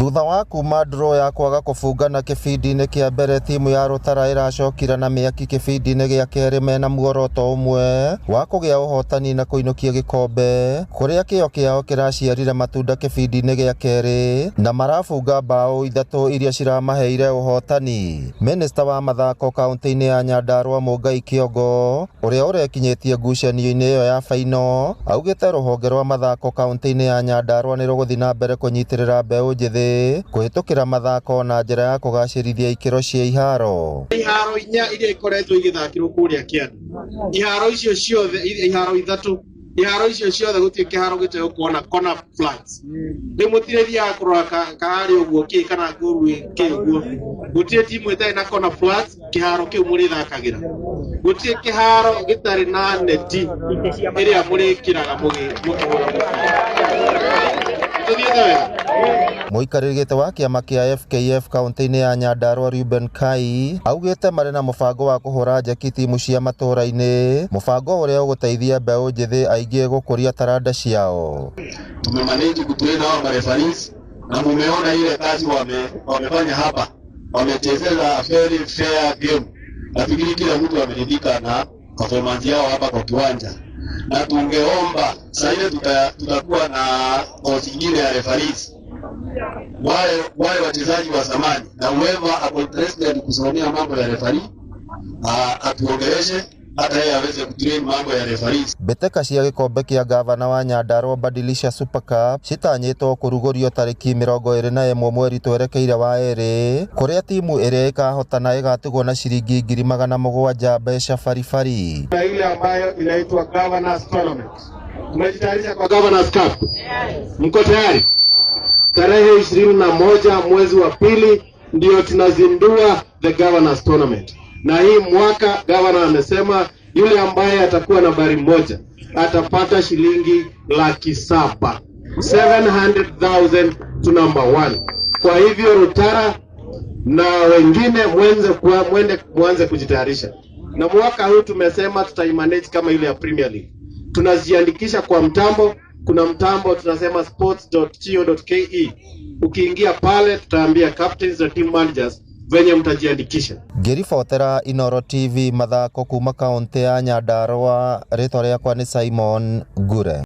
Thutha wa kuma draw ya kwaga kũbungana kĩbindi-inĩ kĩa mbere, timu ya Rũtara ĩracokire na mĩaki kĩbindi-inĩ gĩa kerĩ mena muoroto ũmwe wa kũgĩa ũhotani na kũinũkia gĩkombe, kũrĩa kĩo kĩao kĩraciarire matunda kĩbindi-inĩ gĩa kerĩ na marabunga mbaũ ithatũ iria ciramaheire ũhotani. Minista wa mathako kaũntĩ-inĩ ya Nyandarua Mũngai Kĩongo ũrĩa ũrekinyĩtie ngucanio-inĩ ĩyo ya baino augĩte rũhonge rwa mathako kaũntĩ-inĩ ya Nyandarua nĩ rũgũthiĩ na mbere kũnyitĩrĩra mbeũ njĩthĩ kũhĩtũkĩra mathako na njĩra ya kũgacĩrithia ikĩro cia iharo. Iharo inya iria ikoretwo igĩthakĩrwo kũrĩa kĩanda, iharo icio ciothe, iharo ithatũ, iharo icio ciothe gũtirĩ kĩharo gĩtegũkorwo na corner flags. Rĩu mũtirĩthiaga kũrora kaharĩ ũguo kĩ kana ngoru kĩ ũguo, gũtirĩ timu ĩtarĩ na corner flags kĩharo kĩu mũrĩthakagĩra. Gũtirĩ kĩharo gĩtarĩ na neti ĩrĩa mũrĩkĩraga mũkĩhũra mũbira. Tũthiĩte wega? Mũikarĩri gĩtĩ wa kĩama kĩa FKF kaũntĩ-inĩ ya Nyandarua Reuben Kai augĩte marĩ na mũbango wa kũhũra njeki timu cia matũũra-inĩ, mũbango ũrĩa ũgũteithia mbeũ njĩthĩ aingĩ gũkũria taranda ciao. Tumemanage kutrain hawa mareferees na mumeona ile kazi wamefanya hapa, wamechezeza a very fair game. Nafikiri kila mtu ameridhika na performance yao hapa kwa kiwanja, na tungeomba saa ile tutakuwa na course ingine ya referees, wale wachezaji wa zamani na whoever ako interested kusimamia mambo ya referee, atuongeleshe hata yeye aweze kutrain mambo ya referees. Mbĩtĩka cia gĩkombe kĩa ngavana wa Nyandarua Badilisha Super Cup citanyĩtwo kũrugũrio tarĩki 21 mweri twerekeire wa ĩrĩ, kũrĩa timu ĩrĩa ĩkahotana ĩgatigwo na ciringi 700,000 mbeca baribari. Na ile ambayo inaitwa Governors Tournament. Mmejitayarisha kwa Governors Cup? Mko tayari? Tarehe 21 mwezi wa pili ndio tunazindua the Governors Tournament. Na hii mwaka governor amesema yule ambaye atakuwa nambari 1 atapata shilingi 700,000, 700,000 to number 1. Kwa hivyo Rutara na wengine mwanze kujitayarisha. Na mwaka huu tumesema tutaimanage kama ile ya Premier League. Tunajiandikisha kwa mtambo, kuna mtambo tunasema sports.co.ke. Ukiingia pale tutaambia captains na team managers venye mtajiandikisha. Ngĩribotera Inooro TV mathako kuma kaunti ya Nyandarua, rĩtwa rĩakwa nĩ Simon Ngure.